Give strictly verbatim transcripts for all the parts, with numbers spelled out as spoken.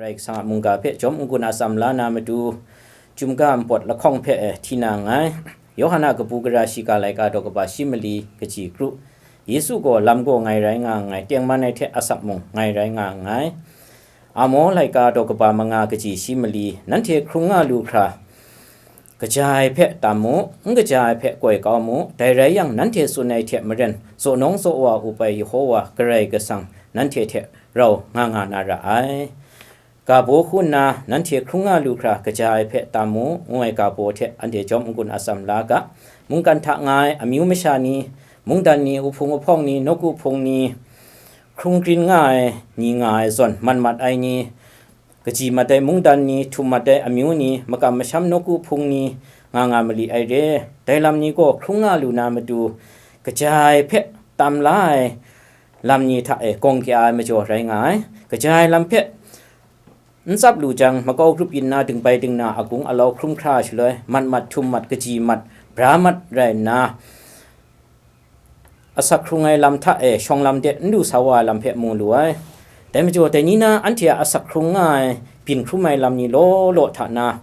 Karai Kasang a mungga hpe jawm n-gun atsam la na matu, Chyum ga npawt lahkawng hpe e hti na nngai. Yawhan a kabu gara shiga laika daw kaba shi mali kaji kru. Yesu gaw lam gaw ngai rai nga nngai, tengman ai hte asak mung ngai rai nga nngai. Amo laika daw kaba manga kaji shi mali, nanhte hkrung nga lu hkra, kaja ai hpe tam mu, n kaja ai hpe koi kau mu, dai rai yang, nanhte tsun ai hte maren, zaw nawng zaw wa up ai Yehova Karai Kasang nanhte hte rau nga nga na ra ai. Ga baw hku nna, nanhte hkrung nga lu hkra, kaja ai hpe tam mu, ngu ai ga baw hte anhte jawm n-gun atsam la ga. Mungkan hta nga ai amyu masha ni, mungdan ni, uhpung uhpawng ni, nawku hpung ni, hkrung grin nga ai ni nga ai zawn, mat mat ai ni, kaji mat ai mungdan ni, htum mat ai amyu ni, makam masham nawku hpung ni, nga nga mali ai re. Dai lam ni gaw hkrung nga lu na matu, kaja ai hpe tam la ai lam ni hta e gawng kya ai majaw rai nga ai. Kaja ai lam hpe n tsap lu jang, makau grup yin na, dingbai dingna, agung alau hkrum hkra shaloi, mat mat, htum mat, kaji mat, bra mat rai nna, asak hkrung ai lam hta e shawng lam de n du sa wa ai lam hpe mu lu ai. Dai majaw, dai ni na anhte a asak hkrung nga ai byin hkrum ai lam ni law law hta na,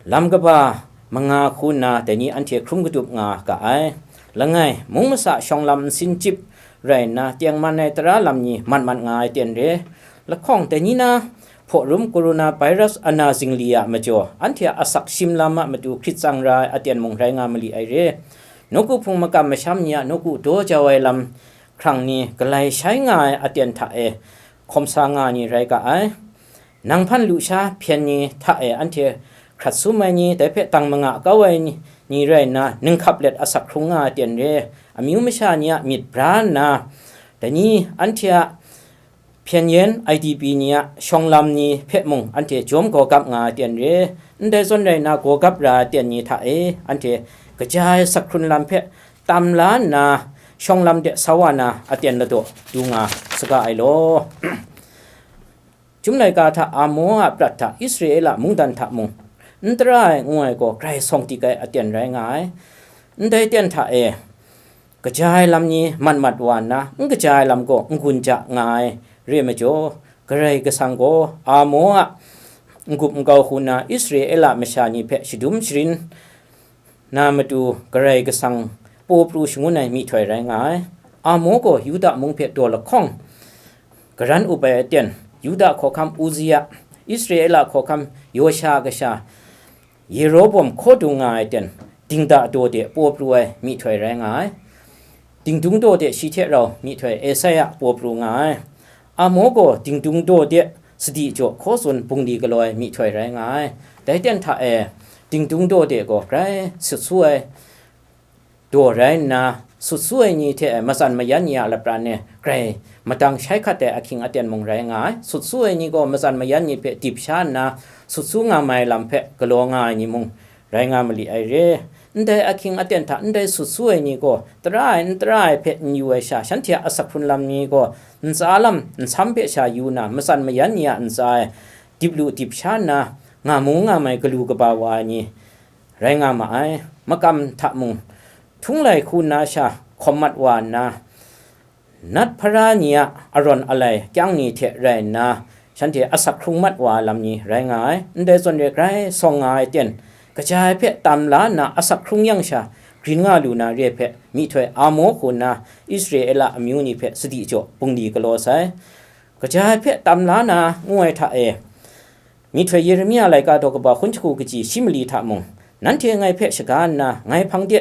lam kaba manga hku nna dai ni anhte hkrum kadup nga ga ai. Langai, mung masa shawng lam nsin chyip rai nna, tengman ai tara lam ni mat mat nga ai ten re. Lahkawng, dai ni na hpaw rum coronavirus ana zingli a majaw, anhte a asak shim lam a matu hkrit tsang ra ai aten mung rai nga mali ai re. Nawku hpung makam masham ni a nawku daw jau ai lam hkrang ni, galai shai nga ai aten hta e hkawm sa nga ai ni rai ga ai. Nang hpan lusha hpyen ni hta e anhte hkrat sum ai ni, dai hpe tang manga kau ai ni, ni rai nna, ninghkap let asak hkrung nga ai ten re. Amyu masha ni a myit bra nna, dai ni anhte a hpyen yen I D P ni a shawng lam ni hpe mung anhte jawm gaw gap nga ai ten re. Ndai zawn rai nna, gaw gap ra ai ten ni hta e anhte kaja ai asak hkrun lam hpe tam la nna, shawng lam de sa wa na aten ladaw du nga saga ai law. Chyum laika hta Amo a prat hta Israela mungdan hta mung n tara ai ngu ai gaw, Karai sawng dik ai aten rai nga ai. Ndai ten hta e, kaja ai lam ni mat mat wa nna, n kaja ai lam gaw n-gun ja nga ai re majaw, Karai Kasang gaw Amo a n-gup n-gau hku nna Israela masha ni hpe shadum sharin na matu Karai Kasang paw pru shangun ai myihtoi rai nga ai. Amo gaw Yuda mung hpe daw lahkawng garan up ai aten, Yuda hkawhkam Uzia, Israela hkawhkam Yosha kasha Yerobawm hkaw dung nga ai ten, dingda daw de paw pru ai myihtoi rai nga ai. Dingdung daw de shi hte rau myihtoi Esaia paw pru nga ai. Amo gaw dingdung daw de sadi jaw hkaw tsun bungli galaw ai myihtoi rai nga ai. Dai ten hta e, dingdung daw de gaw grai sut su ai daw rai nna, sut su ai ni hte matsan mayan ni a lapran e grai madang shai hkat ai ahkying aten mung rai nga ai. Sut su ai ni gaw matsan mayan ni hpe dip sha nna, sut su nga mai lam hpe galaw nga ai ni mung rai nga mali ai re. Ndai ahkying aten hta ndai sut su ai ni gaw, tara ai n tara ai hpe n yu ai sha, shanhte a asak hkrun lam ni gaw ntsa lam nsam hpe sha yu na, matsan mayan ni a ntsa e dip lu dip sha nna, nga mu nga mai galu kaba wa ai ni rai nga ma ai. Makam hta mung htung lai hku nna sha hkawm mat wa nna, Nat hpara ni a arawn alai kyang ni hte rai nna, shanhte asak hkrung mat wa ai lam ni rai nga ai. Ndai zawn re, grai sawng nga ai ten, kaja ai hpe tam la nna asak hkrung yang sha, grin nga lu na re hpe, myihtoi Amo hku nna Israela amyu ni hpe sadi jaw bungli galaw sai. Kaja ai hpe tam la na ngu ai hta e, Myihtoi Yeremia laika daw kaba hkun jahku kaji shi mali hta mung, nanhte ngai hpe shaga nna, ngai hpang de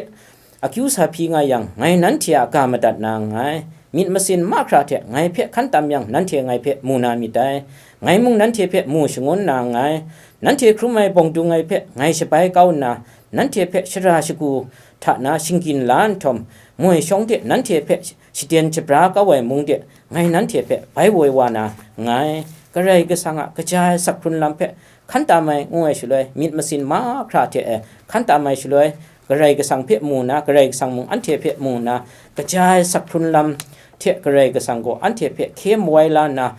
akyu sa hpyi nga yang, ngai nanhte a ga madat na nngai. Myit masin mahkra hte ngai hpe hkan tam yang, nanhte ngai hpe mu na myit dai. Ngai mung nanhte hpe mu shangun na nngai. Nanhte hkrum ai bawng dung ai hpe ngai shabai kau nna, nanhte hpe shara shagu hta na shinggyim la nhtawm, moi shawng de nanhte hpe shaden shabra kau ai mung de, ngai nanhte hpe bai woi wa na nngai. Karai Kasang a kaja ai asak hkrun lam hpe hkan tam ai ngu ai shaloi, myit masin mahkra hte e hkan tam ai shaloi, Karai Kasang hpe mu na, Karai Kasang mung anhte hpe mu na, kaja ai asak hkrun lam hte Karai Kasang gaw anhte hpe hkye mawai la nna,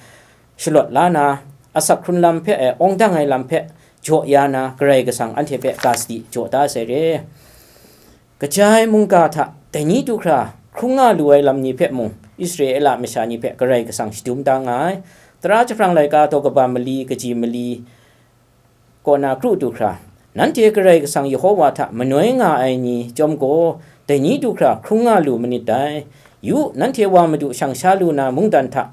shalawt la na, asak hkrun lam hpe e awng dang ai lam hpe jaw ya na, Karai Kasang anhte hpe ga sadi jaw da sai re. Kaja ai mungga hta dai ni du hkra hkrung nga lu ai lam ni hpe mung, Israela masha ni hpe Karai Kasang shadum da nga ai. tara jahprang laika daw kaba mali, kaji mali kaw na kru du hkra, nanhte Karai Kasang Yehova hta manoi nga ai ni chyawm gaw, dai ni du hkra hkrung nga lu manit dai. Yu, nanhte wa madu shang sha lu na mungdan hta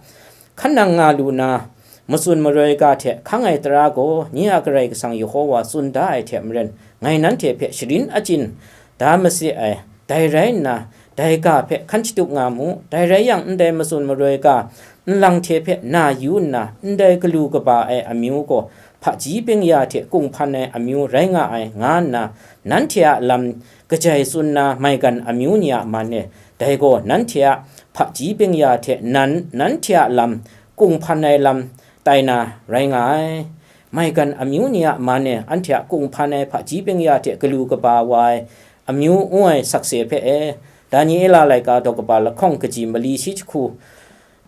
hkan nang nga lu na, matsun maroi ga hte hkang ai tara gaw, nye a Karai Kasang Yehova tsun da ai hte maren, ngai nanhte hpe sharin achyin da mase ai. Dai rai nna, dai ga hpe hkan shatup nga mu. Dai rai yang, ndai matsun maroi ga nlang hte hpe na yu nna, ndai galu kaba ai amyu gaw hpaji byeng-ya hte kunghpan ai amyu rai nga ai, nga nna, nanhte a lam kajai tsun na maigan amyu ni a man e, dai gaw nanhte a hpaji byeng-ya hte nan, nanhte a lam kunghpan ai lam tai na rai nga ai. Maigan amyu ni a man e, anhte a kunghpan ai hpaji byeng-ya hte galu kaba wa ai amyu ngu ai sakse hpe e, Daniela laika daw kaba lahkawng kaji mali shi jahku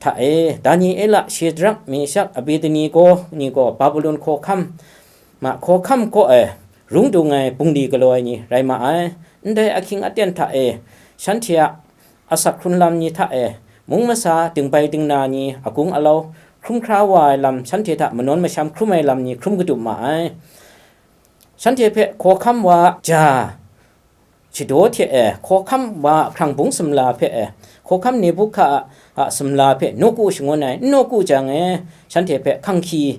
hta e, Daniela, Shedrak, Meshak, Abednego ni gaw Babulon hkawhkam ma hkawhkam kaw e rung dung ai bungli galaw ai ni rai ma ai. Ndai ahkying aten hta e, shanhte a asak hkrun lam ni hta e, mung masa, dingbai dingna ni, agung alau hkrum hkra wa ai lam, shanhte hta manawn masham hkrum ai lam ni hkrum kadup ma ai. Shanhte hpe hkawhkam wa a ja shadaw hte e, hkawhkam wa a hkrang bung sumla hpe e, hkawhkam Nebuhka a, a sumla hpe nawku shangun ai, n nawku jang e, shanhte hpe hkanghki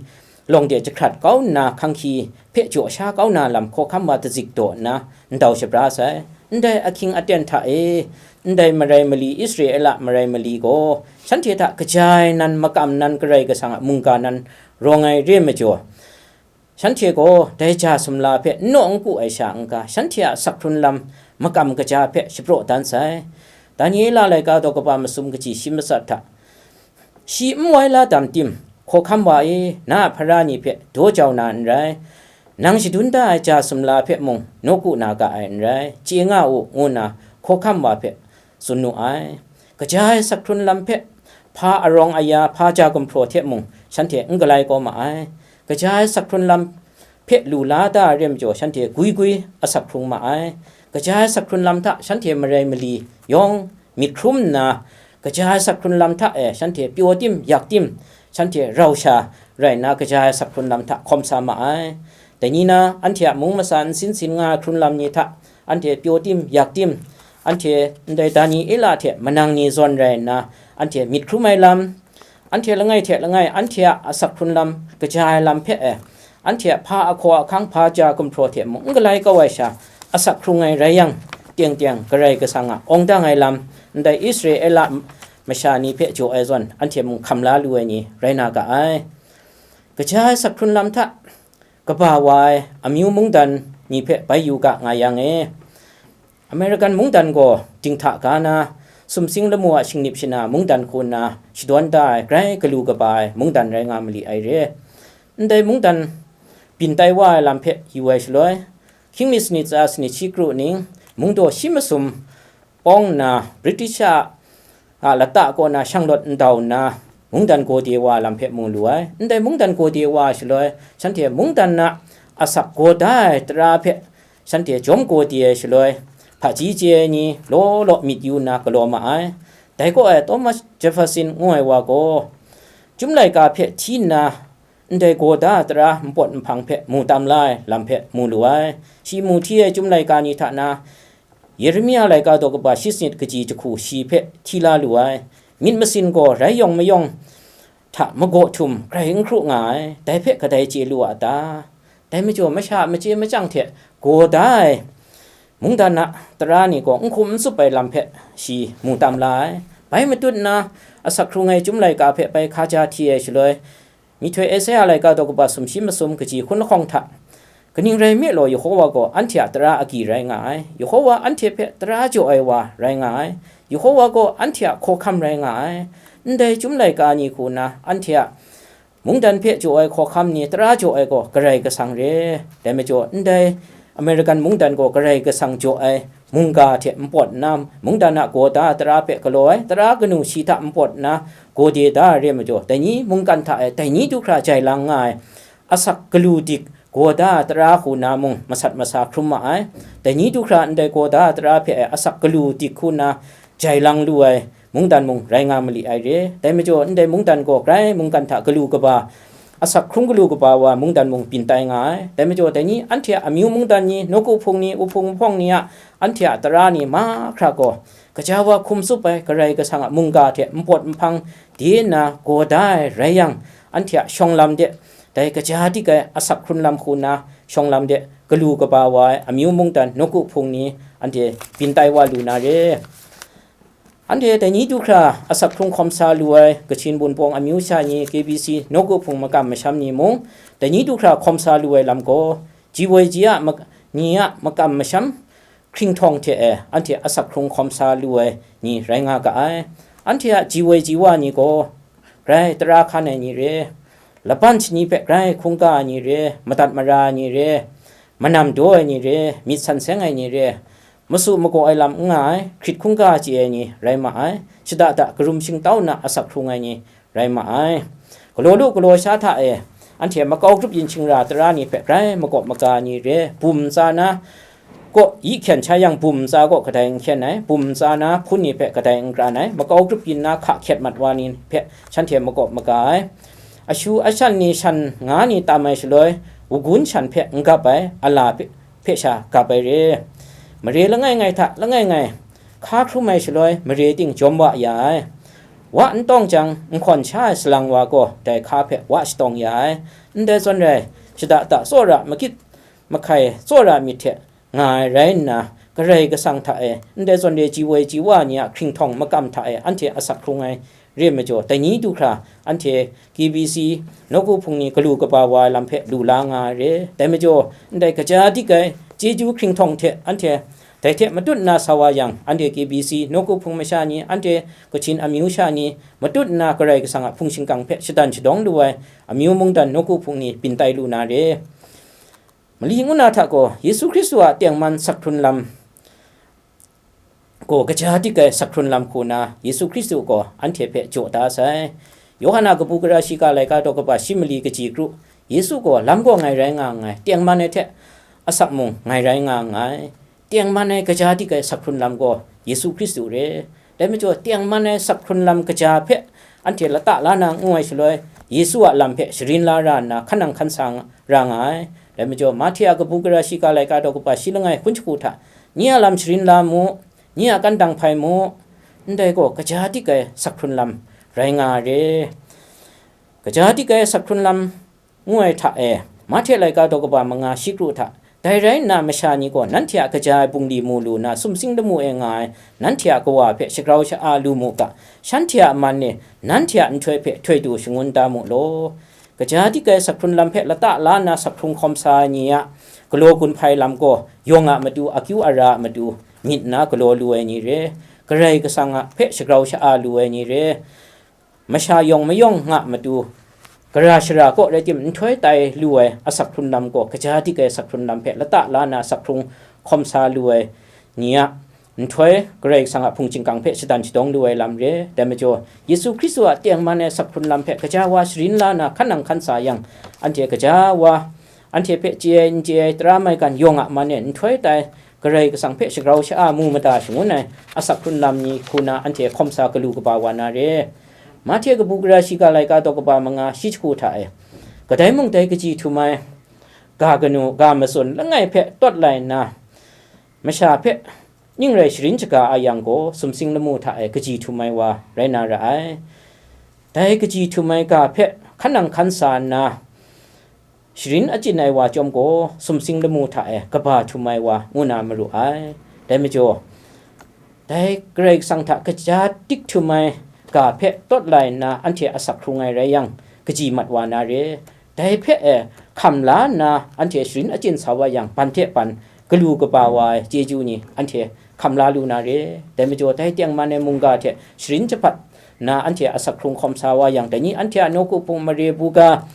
lawng de jahkrat kau nna, hkanghki hpe jaw sha kau na lam hkawhkam wa dazik daw nna, ndau shabra sai. Ndai ahkying aten hta e, ndai marai mali, Israela marai mali gaw, shanhte hta kaja ai nan makam nan Karai Kasang a mungga nan rawng ai re majaw, shanhte gaw dai ja sumla hpe n naw n ku ai sha n-ga, shanhte a asak hkrun lam makam kaja hpe shapraw dan sai. Daniela laika daw kaba masum kaji shi matsat hta, shi n wai la dam tim, hkawhkam wa e, na a hpara ni hpe daw jau na n rai, nang shadun da ai ja sumla hpe mung nawku na ga ai n rai, chye nga u, ngu nna hkawhkam wa hpe tsun nu ai. Kaja ai asak hkrun lam hpe hpa arawng aya, hpa ja gumhpraw hte mung shanhte n galai kau ma ai. Kaja ai asak hkrun lam hpe lu la da ai re majaw, shanhte gwi gwi asak hkrung ma ai. Kaja ai asak hkrun lam hta shanhte marai mali yawng myit hkrum nna, kaja ai asak hkrun lam hta e shanhte pyaw tim, yak tim, shanhte rau sha rai nna, kaja ai asak hkrun lam hta hkawm sa ma ai. Dai ni na, anhte a mung masa nsin sin nga ai hkrun lam ni hta, anhte pyaw tim, yak tim, anhte ndai Daniela hte manang ni zawn rai nna, anhte myit hkrum ai lam, anhte langai hte langai, anhte a asak hkrun lam, kaja ai lam hpe e, anhte a hpa ahkaw ahkang, hpa ja gumhpraw hte mung n galai kau ai sha, asak hkrung ai rai yang, teng teng Karai Kasang a awng dang ai lam, ndai Israela masha ni hpe jaw ai zawn, anhte mung hkam la lu ai ni rai na ga ai. Kaja ai asak hkrun lam hta kaba wa ai amyu mungdan ni hpe bai yu ga nga yang e, American mungdan gaw dinghta ga na, sumsing lamu a shingnip shana mungdan hku nna shadawn da ai grai galu kaba ai mungdan rai nga mali ai re. Ndai mungdan byin tai wa ai lam hpe yu ai shaloi, hkying mi sanit tsa sanit shi kru ning, mungdaw shi masum awng nna, British a a lata kaw na shanglawt ndau nna, mungdan gawde wa lam hpe mu lu ai. Ndai mungdan gawde wa ai shaloi, shanhte mungdan na asak gaw da ai tara hpe shanhte jawm gawde ai shaloi, hpaji chye ai ni law law myit yu nna galaw ma ai. Dai kaw ai Thomas Jefferson ngu ai wa gaw, Chyum laika hpe hti nna, ndai gaw da ai tara npawt nhpang hpe mu tam la ai lam hpe mu lu ai. Shi mu hti ai Chyum laika ni hta na, Yeremia laika daw kaba shi sanit kaji jahku shi hpe hti la lu ai. Myit masin gaw rai yawng mayawng hta magaw htum grai n hkru nga ai, dai hpe kadai chye lu a ta? Dai majaw, masha a machye machyang hte gaw da ai mungdan a tara ni gaw n hkum n tsup ai lam hpe shi mu tam la ai. Bai matut nna, asak hkrung ai Chyum laika hpe bai hkaja hti ai shaloi, Myihtoi Esaia laika daw kaba sumshi masum kaji hkun lahkawng hta, kaning rai nme law, Yehova gaw anhte a tara agyi rai nga ai, Yehova anhte hpe tara jaw ai wa rai nga ai, Yehova gaw anhte a hkawhkam rai nga ai. Ndai Chyum laika ni hku nna anhte a mungdan hpe jaw ai hkawhkam ni tara jaw ai gaw Karai Kasang re. Dai majaw, ndai American mungdan gaw Karai Kasang jaw ai mungga hte npawt nna, mungdan a gaw da ai tara hpe galaw ai, tara kanu shi hta npawt nna gawde da ai re majaw, dai ni mungkan hta e dai ni du hkra jai lang nga ai, asak galu dik gaw da ai tara hku na mung masat masa hkrum ma ai. Dai ni du hkra ndai gaw da ai tara hpe e asak galu dik hku na jai lang lu ai, mungdan mung rai nga mali ai re. Dai majaw, ndai mungdan gaw grai mungkan hta galu kaba, asak hkrung galu kaba wa mungdan mung byin tai nga ai. Dai majaw, dai ni anhte a amyu mungdan ni, nawku hpung ni, uhpung mahpawng ni a, anhte a tara ni mahkra gaw, gaja wa hkum tsup ai Karai Kasang a mungga hte npawt nhpang de nna gaw da ai rai yang, anhte a shawng lam de, dai kaja dik ai asak hkrun lam hku nna shawng lam de galu kaba wa ai amyu mungdan nawku hpung ni anhte byin tai wa lu na re. Anhte dai ni du hkra asak hkrung hkawm sa lu ai Kachin Wunpawng amyu sha ni, K B C nawku hpung makam masham ni mung, dai ni du hkra hkawm sa lu ai lam gaw, ji woi ji a mak-, ni a makam masham hkringhtawng hte e anhte asak hkrung hkawm sa lu ai ni rai nga ga ai. Anhte a ji woi ji wa ni gaw, grai tara hkan ai ni re, laban shani hpe grai hkungga ai ni re, madat mara ai ni re, manam daw ai ni re, myit san seng ai ni re, masu magaw ai lam n nga ai, hkrit hkungga chye ai ni rai ma ai, shada da karum shingtau nna asak hkrung ai ni rai ma ai. Galaw lu galaw sha hta e, anhte makau grup yin shingra tara ni hpe grai makawp maga ai ni re, bum ntsa na, kaw yi hkyen sha yang bum ntsa kaw kadai n hkyen ai, bum ntsa na hpun ni hpe kadai n kran ai, makau grup yin na hka hkyet mat wa ni hpe shanhte makawp maga ai. Ashu ashan ni shan nga ni tam ai shaloi, wugun shan hpe n gap ai, ala hpe, hpe sha gap ai re. Mare langai ngai hta langai ngai hka hkrum ai shaloi, mare ting jawm wa ya ai. Wa n tawng jang, nhkawn sha ai salang wa gaw dai hka hpe wa shatawng ya ai. Ndai zawn rai, shada da tsawra magit mahkai tsawra myit hte nga ai rai nna, Karai Kasang hta e, ndai zawn re ji woi ji wa ni a hkringhtawng makam hta e anhte asak hkrung ai re majaw, dai ni du hkra anhte K B C nawku hpung ni galu kaba wa ai lam hpe lu la nga ai re. Dai majaw, ndai kaja dik ai chyeju hkringhtawng hte anhte dai hte matut nna sa wa yang, anhte K B C nawku hpung masha ni, anhte Kachin amyu sha ni, matut nna Karai Kasang a hpung shingkang hpe shadan shadawng lu ai amyu mungdan nawku hpung ni byin tai lu na re. Mali ngu na hta gaw, Yesu Hkristu a tengman sak hkrun lam gaw, kaja dik ai sak hkrun lam hku na, Yesu Hkristu gaw anhte hpe jaw da sai. Yawhan a kabu gara shiga laika daw kaba shi mali kaji kru, Yesu gaw lam gaw ngai rai nga nngai, tengman ai hte asak mung ngai rai nga nngai. Tengman ai kaja dik ai sak hkrun lam gaw Yesu Hkristu re. Dai majaw, tengman ai sak hkrun lam kaja hpe anhte lata la na ngu ai shaloi, Yesu a lam hpe sharin la ra nna hkan nang hkan sa nga, ra nga ai. Dai majaw, Mahte a kabu gara shiga laika daw kaba shi langai hkun shagu hta, nye a lam sharin la mu, nye a kantang hpai mu, ndai gaw kaja dik ai sak hkrun lam rai nga ai re. Kaja dik ai sak hkrun lam ngu ai hta e, Mahte laika daw kaba manga shi kru hta, dai rai nna masha ni gaw nanhte a kaja ai bungli mu lu na sumsing lamu e nga ai nanhte a Kawa hpe shagrau sha-a lu mu ga, shanhte a man e nanhte a nhtoi hpe htoi du shangun da mu law. Kaja dik ai sak hkrun lam hpe lata la nna sak hkrung hkawm sa ai ni a galaw gun hpai lam gaw yawng a matu, akyu ara a matu myit nna galaw lu ai ni re, Karai Kasang a hpe shagrau sha-a lu ai ni re, masha yawng mayawng nga matu, gara shara kaw rai tim nhtoi tai lu ai asak hkrun lam gaw, kaja dik ai sak hkrun lam hpe lata la na sak hkrung hkawm sa lu ai ni a nhtoi, Karai Kasang a hpung chyingkang hpe shadan shadawng lu ai lam re. Dai majaw, Yesu Hkristu a tengman ai sak hkrun lam hpe gaja wa sharin la na hkan nang hkan sa yang, anhte gaja wa, anhte hpe chye ai n chye ai tara maigan yawng a man e nhtoi tai, Karai Kasang hpe shagrau sha-a mu mada shangun ai asak hkrun lam ni hku na anhte hkawm sa galu kaba wa na re. Mahte kabu gara shiga laika daw kaba manga shi shagu hta e, kadai mung dai kaji htum ai ga kanu, ga matsun langai hpe tawt lai nna, masha hpe ning rai sharin shaga a yang gaw, sumsing lamu hta e kaji htum ai wa rai na ra ai. Dai kaji htum ai ga hpe hkan nang hkan sa nna, sharin achyin ai wa chyawm gaw, sumsing lamu hta e kaba htum ai wa ngu na maru ai. Dai majaw, dai Karai Kasang hta kaja dik htum ai ga hpe tawt lai nna, anhte asak hkrung ai rai yang, kaji mat wa na re. Dai hpe e hkam la nna, anhte sharin achyin sa wa yang, ban hte ban galu kaba wa ai chyeju ni anhte hkam la lu na re. Dai majaw, dai tengman ai mungga hte sharin jahpat nna, anhte asak hkrung hkawm sa wa yang, dai ni anhte a nawku hpung mare buga,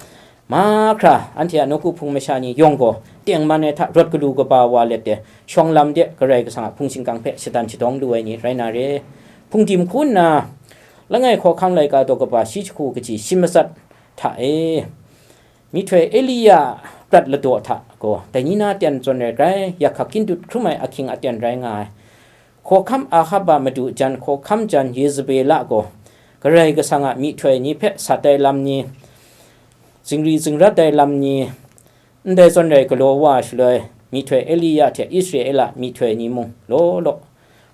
mahkra anhte a nawku hpung masha ni yawng gaw, tengman ai hta rawt galu kaba wa let de, shawng lam de Karai Kasang a hpung shingkang hpe shadan shadawng lu ai ni rai na re. Hpungdim hku nna, langai hkawhkang laika daw kaba shi jahku kaji shi matsat hta e, myihtoi Elia prat ladaw hta gaw, dai ni na ten zawn rai grai, yakhak kyindut hkrum ai ahkying aten rai nga ai. Hkawhkam Ahab a madu jan, hkawhkam jan Yezebela gaw Karai Kasang a myihtoi ni hpe sat ai lam ni, zingri zingrat ai lam ni, ndai zawn rai galaw wa ai shaloi, myihtoi Eliya hte Israela myihtoi ni mung law law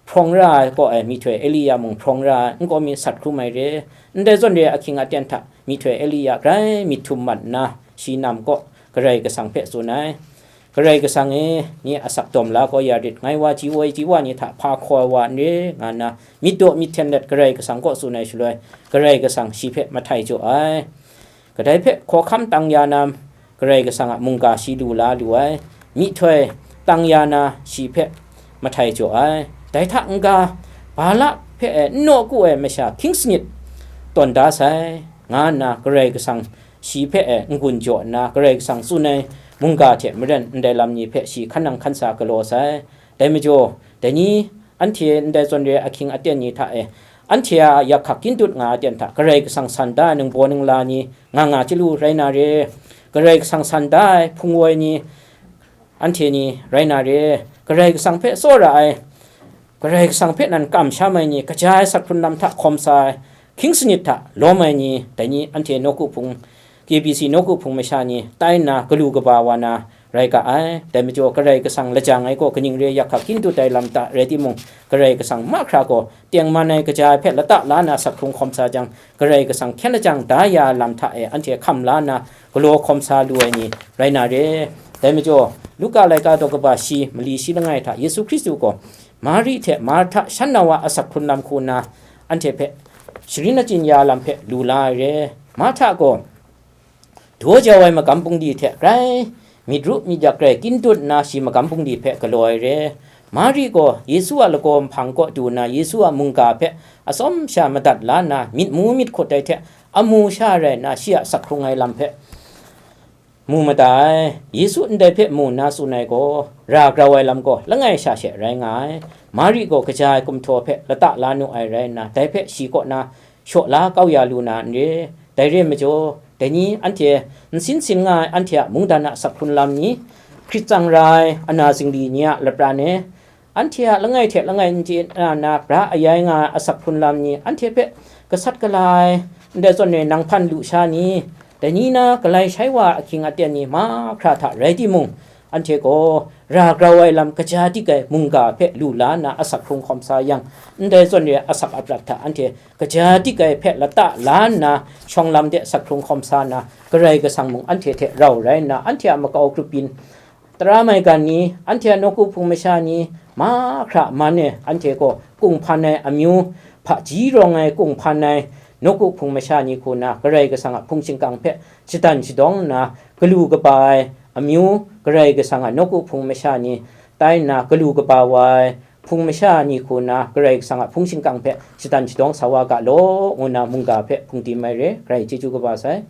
hprawng ra ai kaw ai myihtoi Eliya mung hprawng ra ai, n kaw mi sat hkrum ai re, ndai zawn re ahkying aten hta myihtoi Eliya grai myit htum mat nna, shi nam kaw Karai Kasang hpe tsun ai. Karai Kasang e, ni asak dawm la kau ya rit, ngai wa ji woi ji wa ni hta hpa hkaw ai wa n re, nga nna myit daw myit hten let Karai Kasang kaw tsun ai shaloi, Karai Kasang shi hpe mahtai jaw ai. Kadai hpe hkawhkam tang ya na, Karai Kasang a mungga shi lu la lu ai, myihtoi tang ya na shi hpe mahtai jaw ai. Dai hta n-ga, Balak hpe e n nawku ai masha hkying sanit tawn da sai, nga nna Karai Kasang shi hpe e n-gun jaw nna, Karai Kasang tsun ai mungga hte maren ndai lam ni hpe shi hkan nang hkan sa galaw sai. Dai majaw, dai ni anhte ndai zawn re ahkying aten ni hta e, anhte a yak hkak kyin dut nga ai aten hta, Karai Kasang san da ai ningbaw ningla ni nga nga chyalu rai na re, Karai Kasang san da ai hpung woi ni, anhte ni rai na re, Karai Kasang hpe tsawra ai, Karai Kasang hpe nan kamsham ai ni, kaja ai sak hkrun lam hta hkawm sa ai, hkying sanit hta lawm ai ni, dai ni anhte nawku hpung, K B C nawku hpung masha ni tai nna galu kaba wa na rai ga ai. Dai majaw Karai Kasang lajang ai gaw kaning re yak hkak kyin dut ai lam ta rai timung, Karai Kasang mahkra gaw tengman ai kaja ai hpe lata la na sak hkrung hkawm sa jang, Karai Kasang hkyen lajang da ya ai lam hta e anhte hkam la nna galaw hkawm sa lu ai ni rai na re. Dai majaw, Luka laika daw kaba shi, mali shi langai hta Yesu Hkristu gaw Mari hte Marhta shan nau a asak hkrun lam hku nna, anhte hpe sharin achyin ya lam hpe lu la ai re. Marhta gaw daw jau ai magam bungli hte grai myit ru myit yak grai kyin dut nna, shi magam bungli hpe galaw ai re. Mari gaw Yesu a lagaw nhpang kaw du nna, Yesu a mungga hpe atsawm sha madat la nna, myit mu myit hkut ai hte amu sha rai nna, shi a sak hkrung ai lam hpe mu mada ai. Yesu ndai hpe mu nna tsun ai gaw, ra grau ai lam gaw langai sha she rai nga ai. Mari gaw kaja ai kumhtaw hpe lata la nu ai rai nna, dai hpe shi kaw na shaw la kau ya lu na n re. Dai re ai majaw, dai ni anhte nsin sin nga ai anhte a mungdan a sak hkrun lam ni, hkrit tsang ra ai ana zingri ni a lapran e, anhte a langai hte langai n chye na na bra ayai nga ai asak hkrun lam ni, anhte hpe gasat gala ai, ndai zawn e nang hpan lu sha ni, dai ni na galai shai wa ahkying aten ni mahkra hta rai timung, anhte gaw ra grau ai lam kaja dik ai mungga hpe lu la nna asak hkrung hkawm sa yang, ndai zawn re asak aprat hta anhte kaja dik ai hpe lata la nna, shawng lam de sak hkrung hkawm sa nna, Karai Kasang mung anhte hte rau rai nna, anhte a makau grup byin, tara maigan ni, anhte a nawku hpung masha ni, mahkra man e, anhte gaw kunghpan ai amyu, hpaji rawng ai kunghpan ai nawku hpung masha ni hku nna, Karai Kasang a hpung shingkang hpe shadan shadawng nna, galu kaba ai amyu, Karai Kasang a nawku hpung masha ni tai nna, galu kaba wa ai hpung masha ni hku nna, Karai Kasang a hpung shingkang hpe shadan shadawng sa wa ga law, ngu nna mungga hpe hpung tim ai re. Karai chyeju kaba sai.